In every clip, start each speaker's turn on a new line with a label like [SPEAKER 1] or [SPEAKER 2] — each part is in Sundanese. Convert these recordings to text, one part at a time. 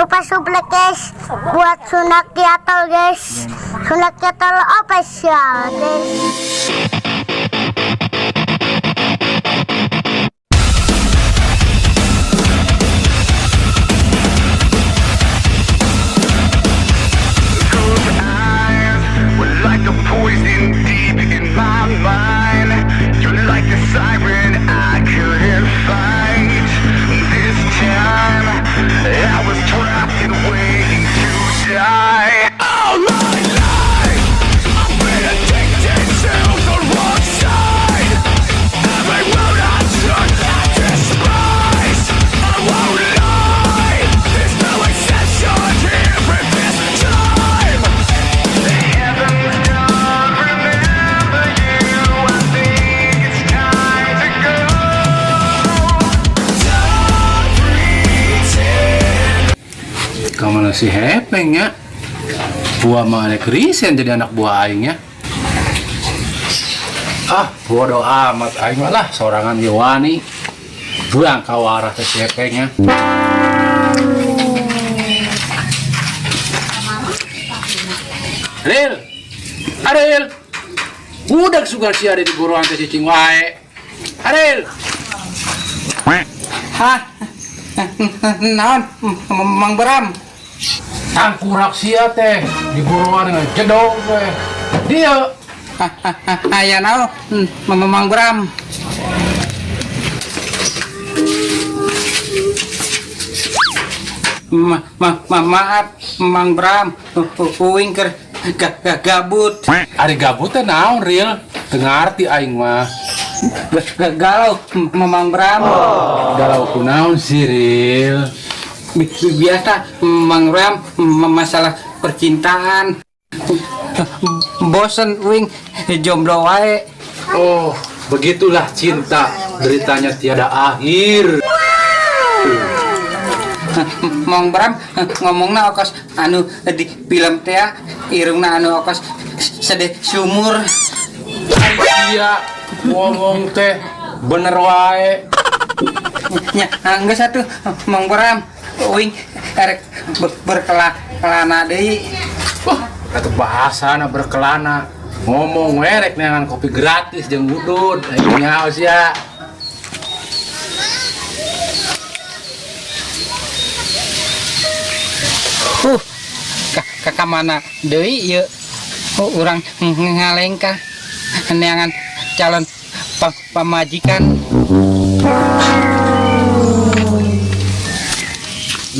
[SPEAKER 1] lupa sublek guys buat Sunakiatol guys. Sunakiatol official guys.
[SPEAKER 2] Those eyes were like a poison deep in my mind. You're like the siren I couldn't fight. This time I was trapped and waiting to die. All my life I've been addicted to the wrong side. Every road I took I despise. I won't lie. There's no exception here in this time. The heavens don't remember you. I think it's time to go. Don't pretend.
[SPEAKER 3] Kamana si Hepeng ya? Buah mah rek resign jadi anak buah aing ya. Ah, bodoh amat aing mah lah sorangan ge wani. Buang kawarah teh si Hepeng ya. Ril. Aril. Budak suka si ada di buruan teh cicing wae. Aril.
[SPEAKER 4] Hah? Naon? Mang Bram.
[SPEAKER 3] Tangkurak sia teh di buruan dengan jedong teh. Dia
[SPEAKER 4] Aya naon? Mang Bram. Ma, ma, ma, maaf, Mang Bram. Uing keur gabut.
[SPEAKER 3] Ari gabut teh naon Ril? Teu ngarti aing mah.
[SPEAKER 4] Galau, Mang Bram.
[SPEAKER 3] Galau kunaon sih Ril?
[SPEAKER 4] Biasa, Mang Bram, masalah percintaan. Bosen uing jomblo wae.
[SPEAKER 3] Oh, begitulah cinta, deritanya tiada akhir.
[SPEAKER 4] Mang Bram ngomongna okos anu di film teh irungna anu okos sedih sumur.
[SPEAKER 3] Iya, ngomong teh bener wae.
[SPEAKER 4] Nya geus atuh Mang Bram, uing erek berkelana deui.
[SPEAKER 3] Wah, kata bahasana berkelana. Ngomong we rek neangan kopi gratis jeung udud. Aing nyaho sia.
[SPEAKER 4] Ka mana deui ieu? Oh, urang ngalengkah neangan calon pamajikan.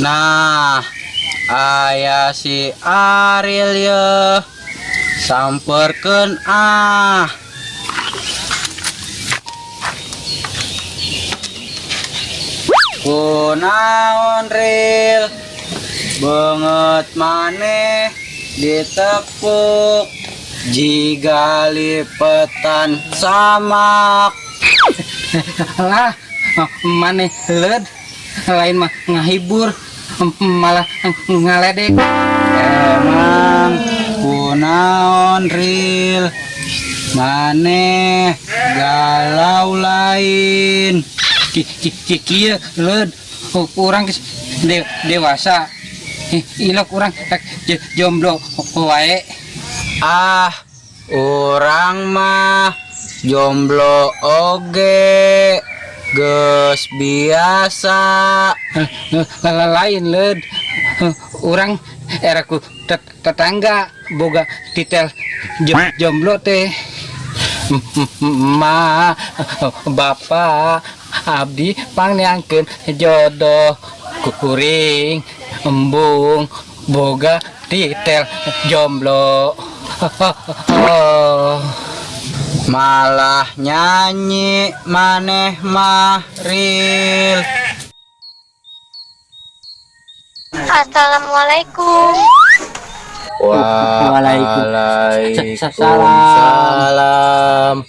[SPEAKER 5] Nah, aya si Ariel ye. Samperkeun ah. Kunaon Ril? Beungeut maneh ditepuk jiga lipetan samak.
[SPEAKER 4] Lah, maneh leud lain mah ngahibur malah ngaledek.
[SPEAKER 5] Emang kunaon Ril? Maneh galau lain.
[SPEAKER 4] Kieu leud urang geus dewasa. Ilok urang rek jomblo wae.
[SPEAKER 5] Ah, urang mah jomblo oge geus biasa.
[SPEAKER 4] Lain leud, urang era ku tetangga boga titel jomblo teh. Ma bapak abdi pangneangkeun jodoh kuring embung boga titel jomblo.
[SPEAKER 5] Malah nyanyi maneh mah Ril.
[SPEAKER 1] Assalamualaikum.
[SPEAKER 5] Waalaikumsalam.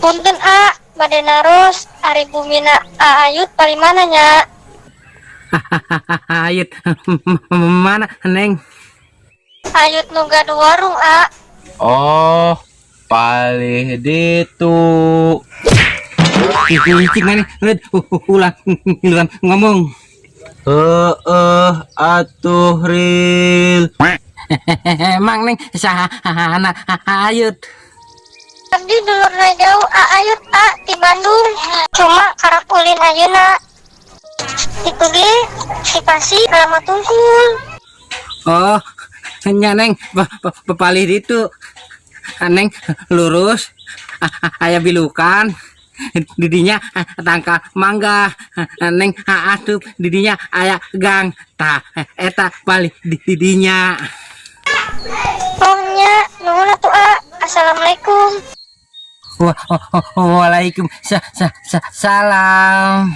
[SPEAKER 1] Punten A, bade naros, ari bumina A Ayut paling mana nya?
[SPEAKER 4] Ayut mana, Neng?
[SPEAKER 1] Ayut nu gaduh warung A.
[SPEAKER 3] Oh, palih ditu.
[SPEAKER 4] Cik mana? Ulah ngiluan ngomong.
[SPEAKER 5] Heeh atuh, Ril.
[SPEAKER 4] Emang Neng saha anak Ayut?
[SPEAKER 1] Abdi dulurna jauh A Ayut A di Bandung. Cuma karep ulin ayeuna. Itu ge dikasih alamat tungkul.
[SPEAKER 4] Oh, nya Neng, palih ditu. Neng lurus, aya bilukan. Didinya tangkal mangga, Neng asup didinya aya gang. Tah, eta palih didinya.
[SPEAKER 1] Oh nya, nuhun atuh A. Assalamualaikum.
[SPEAKER 4] Waalaikum salam.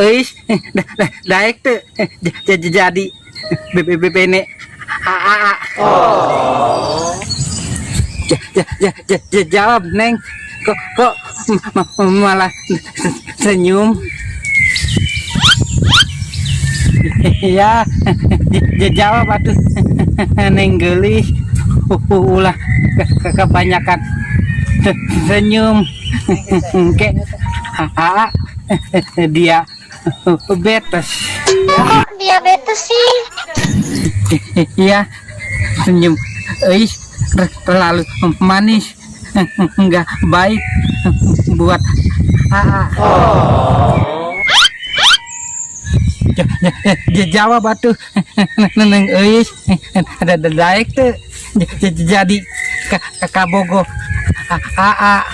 [SPEAKER 4] Euis, daek teu jadi bene a a a. Jawab Neng, kok malah senyum? Ya, jawab atuh, Neng geulis. Ulah kebanyakan senyum. Ke a dia betes.
[SPEAKER 1] Kok diabetes sih?
[SPEAKER 4] Iya, senyum Euis terlalu manis. Enggak baik buat AA. Jawab atuh, Neng Euis, ada daek teu jadi kabogoh AA?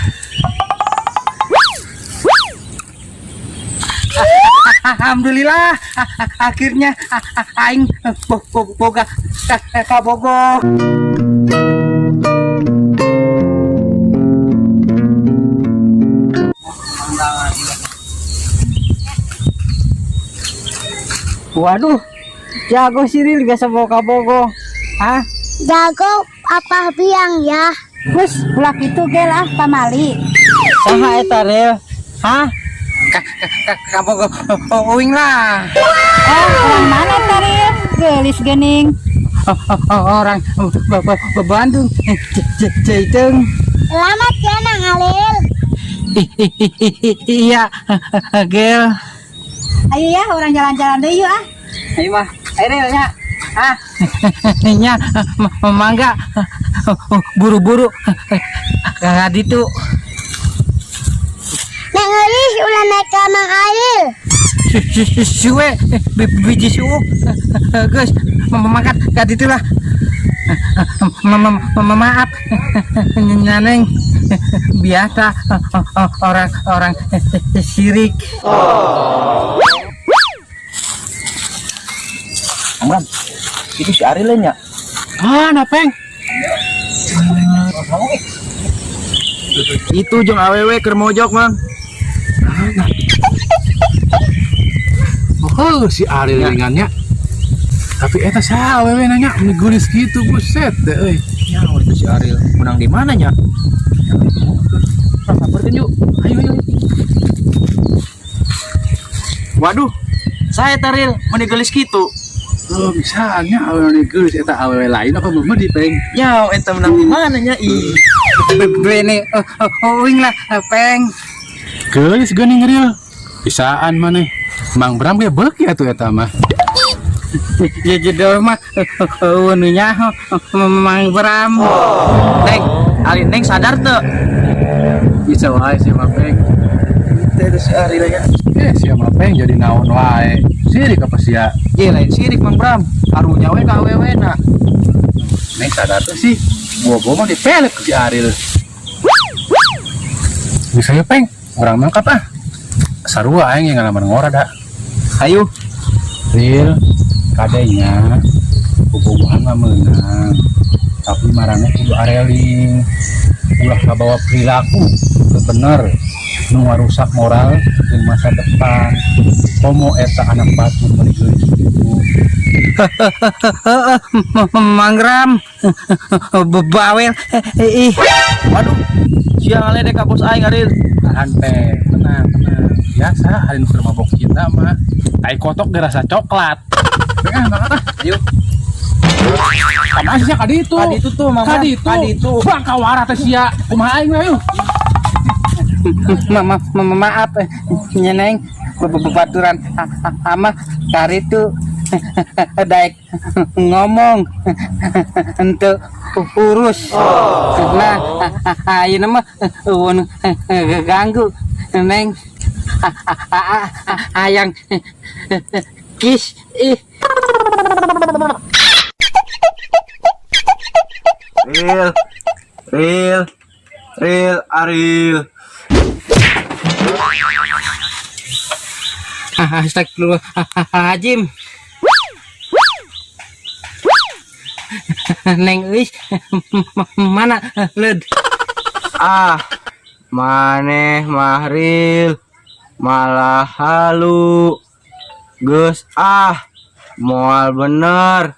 [SPEAKER 4] Alhamdulillah, akhirnya aing boga kabogoh. Waduh, jago si Ril gak bawa kabogoh. Hah?
[SPEAKER 1] Jago apa biang ya?
[SPEAKER 6] Wes, ulah kitu gel ah, pamali.
[SPEAKER 4] Saha eta, Ril? Hah? Kabogoh uing lah.
[SPEAKER 6] Oh, orang mana tarif? Geulis geuning.
[SPEAKER 4] Orang Bandung, Ceitung.
[SPEAKER 1] Selamat ya, Nang Alil.
[SPEAKER 4] Iya, Gel.
[SPEAKER 6] Ayo ya, urang jalan-jalan deui yuk ah.
[SPEAKER 4] Ayo mah, ayo Ril nya. Ah, nya mangga buru-buru ka ditu.
[SPEAKER 1] Neng Euis ulah naik ka Mang Alil.
[SPEAKER 4] Suwe biji suuk geus mangkat ka ditu lah. Maaf, Neng, biasa orang-orang sirik.
[SPEAKER 5] Amran, itu si Ariel nya.
[SPEAKER 3] Ah, napeng.
[SPEAKER 5] Itu jeung awewe keur mojok, Mang.
[SPEAKER 3] Oh, si Ariel ringannya. Tapi eta saha awewe nanya meni geulis kitu, buset deh euy.
[SPEAKER 5] Ya, itu si Ariel. Menang di mana nya? Samperkeun yuk. Ayo, ayo. Waduh, saya Taril, meni geulis kitu.
[SPEAKER 3] Oh, misalnya awewe geulis eta awewe lain apa mah di peng.
[SPEAKER 5] Nya, eta menang di mana nya? Ih.
[SPEAKER 4] Bene uing lah, peng.
[SPEAKER 3] Geulis geuning real. Bisaan maneh. Mang Bram ge beuki atuh eta mah.
[SPEAKER 4] Ya jedol mah nu nyaho Mang Bram.
[SPEAKER 5] Neng, Ali Neng sadar teu?
[SPEAKER 3] Bisa wae si mah, peng.
[SPEAKER 5] Itu si Ariel nya.
[SPEAKER 3] Eh, si mah peng jadi naon wae. Sirik apa sia?
[SPEAKER 5] Ye, lain sirik Mang Bram. Karunya we ka awewe na.
[SPEAKER 3] Neng sadar tuh sih. Bobo mah dipelet ke si Ariel. Bisa ya, peng. Urang mangkat ah. Sarua aing yang ngalaman ngora da.
[SPEAKER 5] Ayo.
[SPEAKER 3] Ril, kadenya bobogohan mah meunang. Tapi maraneh kudu areling. Ulah kabawa perilaku teu bener nu ngarusak moral jeung masa depan. Komo eta anak batur meuni geulis kitu.
[SPEAKER 4] Heeh, Mang Bram bawel ih.
[SPEAKER 5] Waduh, sia ngaledek ka bos aing, Ariel.
[SPEAKER 3] Tahan teh, tenang, tenang. Biasa hari nu keur mabok cinta mah tai kotok dirasa coklat. Ah, mangkat ah.
[SPEAKER 5] Ayo.
[SPEAKER 3] Kamana sia ka ditu?
[SPEAKER 5] Ka ditu tuh, Mang Bram.
[SPEAKER 3] Ka ditu.
[SPEAKER 5] Ka ditu.
[SPEAKER 3] Bang kawara teh sia. Kumaha aing ayo.
[SPEAKER 4] Maaf nya Neng, baturan ama karitu daek ngomong henteu urus. Nah, ayeuna mah euweuh ganggu Neng, hayang kiss ih.
[SPEAKER 5] Ril, Ril, Ril, Aril.
[SPEAKER 4] Astagfirullahaladzim. Neng Euis mana leud?
[SPEAKER 5] Ah, maneh mah Ril, malah halu. Geus ah, moal bener.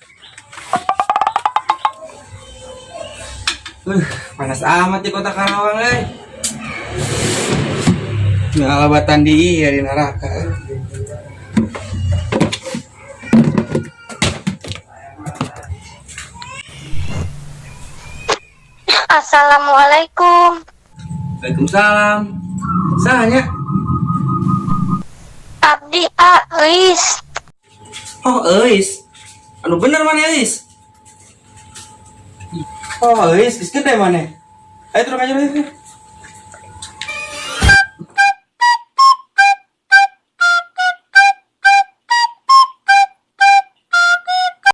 [SPEAKER 5] Panas amat di kota Karawang, eh.
[SPEAKER 4] Ngalabatan di iya di neraka.
[SPEAKER 1] Assalamualaikum.
[SPEAKER 5] Waalaikumsalam. Sahanya?
[SPEAKER 1] Abdi A Euis.
[SPEAKER 5] Oh, Eis. Anu bener mana Eis? Oh, Eis, geus gede mana? Ayo turun aja dulu.